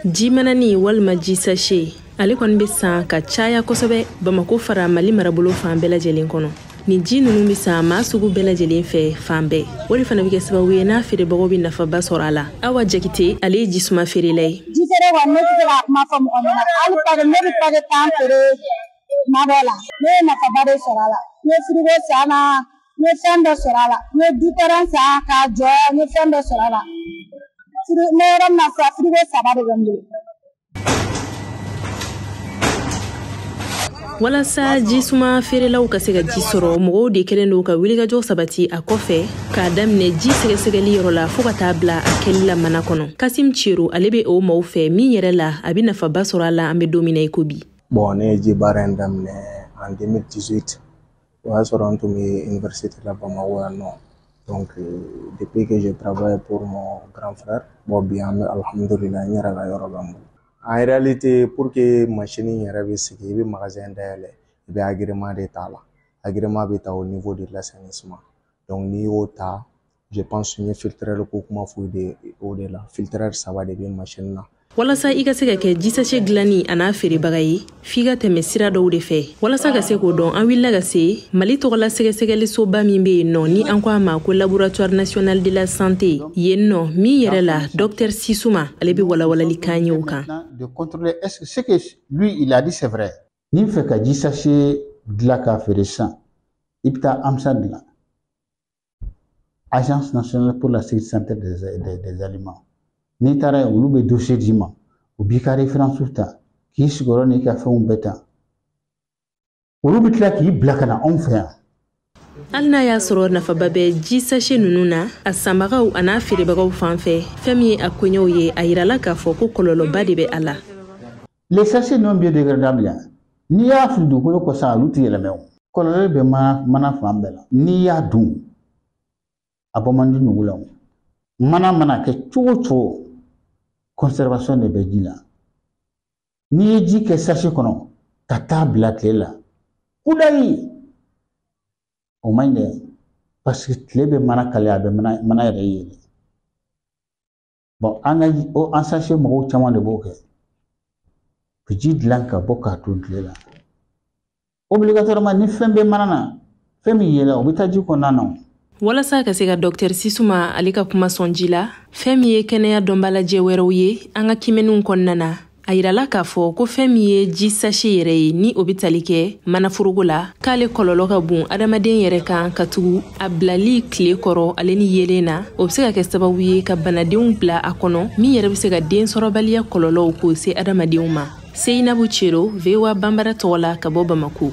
Ji manani walima ji sachet ale kɔni bɛ san ka caya kosɛbɛ Bamako fara Mali marabolo fan bɛɛ lajɛlen kɔnɔ. Nin ji ninnu bɛ san maa sugu bɛɛ lajɛlen fɛ fan bɛɛ. O de fana bɛ kɛ sababu ye n'a feerebagaw bɛ nafaba sɔrɔ a la. Awa Jakite ale ye jisuma feerela ye. Ji feere kɔni ne tɛ se k'a kuma fɔ mɔgɔ ɲɛna. Hali paquet ne bɛ paquet 10 feere tuma dɔw la. Ne ye nafaba de sɔrɔ a la. N ye frigo san na, n ye fɛn bɛɛ sɔrɔ a la. N ye du-terrain san k'a jɔ, n ye fɛn bɛɛ sɔrɔ a la. N bɛ yɔrɔ min na sisan frigo 3 de bɛ n bolo. Walasa jisuma feerelaw ka se ka ji sɔrɔ, mɔgɔw de kɛlen don ka wulikajɔ sabati a kɔfɛ k'a daminɛ ji sɛgɛsɛgɛli yɔrɔ la fo ka taa bila a kɛli la mana kɔnɔ. Kasim Cero ale bɛ o maaw fɛ min yɛrɛ la a bɛ nafaba sɔrɔ a la an bɛ don min na i ko bi. Bon, ne ye ji baara in daminɛ en 2018, o y'a sɔrɔ n tun bɛ université la Bamako yan nɔ. Donc depuis que je travaille pour mon grand frère, bon bi an bɛ alhamdulillah n yɛrɛ ka yɔrɔ bɛ n bolo. En réalité, pour que machine yɛrɛ bɛ sigi, i bɛ magasin dayɛlɛ, i bɛ agrément de ta la. Agrément bɛ ta au niveau de l'assainissement. Donc n'i y'o ta, je pense n ye filtreur ko kuma f'u de o de la. Filtreur 3 de bɛ machine na. Walasa i ka se ka kɛ ji sachet dilanni a n'a feerebaga ye, f'i ka tɛmɛ sira dɔw de fɛ. Walasa ka se k'o dɔn, an wulila ka se Mali tɔgɔla sɛgɛsɛgɛlisoba min bɛ yen nɔ ni an ko a ma ko Laboratoire national de la santé. Yen nɔ min yɛrɛ la Docteur Sisuma ale bɛ walawalali k'an ye o kan. De contrôler est-ce que ce que lui il a dit c'est vrai. N'i fɛ ka ji sachet dilan k'a feere sisan, i bɛ taa AMSA dilan. Agence nationale pour la sécurité sanitaire des aliments. N'i taara yen, olu bɛ dossier d'i ma, u b'i ka référence ta, k'i sigiyɔrɔ n'i ka fɛnw bɛɛ ta. Olu bɛ tila k'i bila ka na anw fɛ yan. Hali n'a y'a sɔrɔ nafaba bɛ ji sachet ninnu na, a sanbagaw a n'a feerebagaw fan fɛ, fɛn min ye a koɲɛw ye, a yirala k'a fɔ ko kɔlɔlɔba de bɛ a la. Les sachets non biodégradables yan, n'i y'a fili dugukolo kɔ sisan, olu tɛ yɛlɛmɛ o. Kɔlɔlɔ bɛ mana fan bɛɛ la. N'i y'a dun, a bɔ man di nugu la o. Mana mana kɛ cogo o cogo, conservation de bɛ ji la. N'i ye ji kɛ sachet kɔnɔ ka taa bila tile la, kudayi, o man ɲi dɛ, parce que tile bɛ mana kalaya, a bɛ mana yɛrɛ yɛlɛ. Bon, an ka o an sachet mɔgɔw caman de b'o kɛ. U bɛ ji dilan ka bɔ k'a to tile la. Obligatoirement ni fɛn bɛ mana na, fɛn min yɛlɛ, o bɛ taa ji kɔnɔna na o. Walasa ka se ka Docteur Sisuma ale ka kuma sɔn ji la, fɛn min ye kɛnɛya dɔnbalajɛ wɛrɛw ye an ka kimɛniw kɔnɔna na, a yirala k'a fɔ ko fɛn min ye ji sachet yɛrɛ ye ni o bɛ tali kɛ manaforogo la, k'ale kɔlɔlɔ ka bon adamaden yɛrɛ kan ka tugu a bilali tile kɔrɔ ale ni yeelen na, o bɛ se ka kɛ sababu ye ka banadenw bila a kɔnɔ min yɛrɛ bɛ se ka den sɔrɔbaliya kɔlɔlɔw k'o se adamadenw ma. Seyinabu Cero, VOA Banbara tɔgɔ la ka bɔ Bamako.